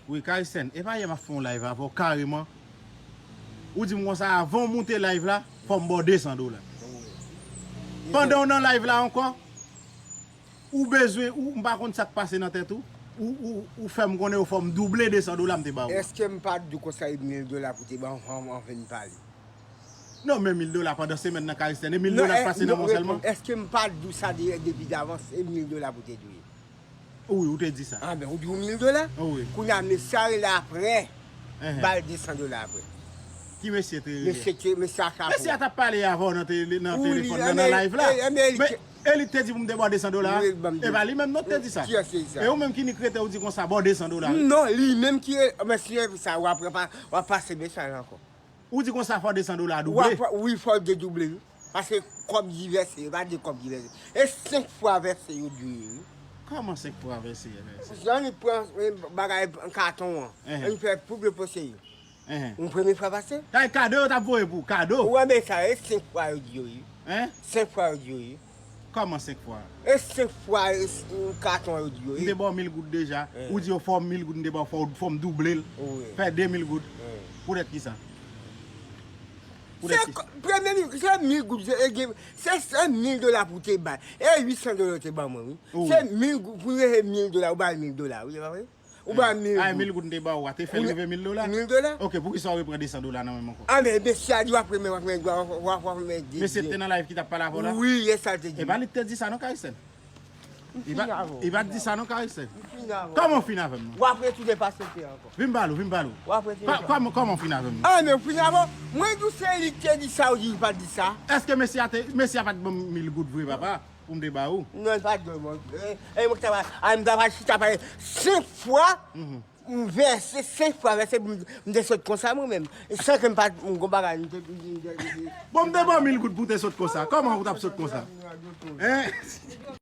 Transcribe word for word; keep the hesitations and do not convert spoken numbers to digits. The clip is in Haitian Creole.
Wi, Caristène, e pa yè m ap fè yon live avè w kareman. Ou di m konsa, avan w moute live la, fò m ba w de san dola. Pandan w nan live la ankò, ou bezwen, ou, m pa konn sa k pase nan tèt ou, ou, ou, ou fè m konnen yo fò m double de san dola m te ba ou. Èske m pa t di w konsa e mil dola pou te ban m anvan n pale? Non, men mil dola pandan semèn nan, Caristène, e mil dola k pase nan men w sèlman. Èske m pa t di w sa de-, depi davans, e mil dola pou te dwe? Wi, ou te di sa. A ben, ou di w mil dola? Wi. Kounye a, mesye a rele aprè, ba l de san dola aprè. Ki mesye te rele? Mesye te, mesye a chapo. Mesye a t ap pale avè w nan tele-, nan telefòn nan, nan live la. Men, e li te di pou m te ba w de san dola. Wi, ban m de san. E pa li menm non te di sa. Kiyès te di sa? E ou menm ki nik rete, ou di konsa, ba w de san dola. Non, li menm ki re-, mesye sa, w ap repa-, w ap pase mesaj ankò. Ou di konsa fò de san dola a double? Wi, fò de double, wi. Paske kòb ki vèse, yo pa de kòb ki vèse. E senk fwa vèse yo dwe, wi. Kòman senk fwa vèse, vèse? Jan li pran, e, bagay katon an, e li fè pou depoze yo. Yon premye fwa pase. Sa e kado yo t ap voye pou ou, kado? Ou wè, men sa, e senk fwa yo di yo, wi. Senk fwa yo di yo, wi. Kòman senk fwa? E senk fwa, e s-, katon yo di yo, wi. M te ba w mil goud deja. Ou di yo fò mil goud, m te ba w, fò, fò m double l. Fè de mil goud. Poutèt ki sa? Poutèt ki sa? Premye mil, se mil goud, se, e gen, se, se mil dola pou te bay. E uit san dola yo te ban mwen, wi. Se mil goud, pou rele mil dola, ou bay mil dola, wi, se pa vre? Ou ba m mil goud. A, mil goud m te ba ou a, te fè l rive mil dola? Mil dola. Ok, poukisa w repran de san dola nan men m ankò? A, men mesye a di w ap renmen, w ap renmen, w ap, w ap renmen de. Mesye te nan live ki t ap pale avè w la? Wi, e sa l te di. E pa li ki te di sa non, Caristène. Li pa t di sa non, Caristène. Kòman w fin avè m non? W ap retounen pase te ankò. Vin m pale w, vin m pale w. W ap retounen. Kòman, kòman w fin avè m non? A, men w fin avè m. Mwen di w se li ki te di sa, ou di li pa t di sa. Èske mesye a te, mesye a pa t ban m mil goud vre, papa? Pou m te ba ou? Non, li pa t dwe, mwen. E, e, mwen ki ta pral, a, m ta pral chita pale senk fwa, m vèse senk fwa, vèse pou m, m te sot konsa mwen menm. San ke m pa t, m gon bagay, m te, m te, m te, m te. Bon, m te ba w mil goud pou w te sot konsa. Kòman ou t ap sot konsa? Hein?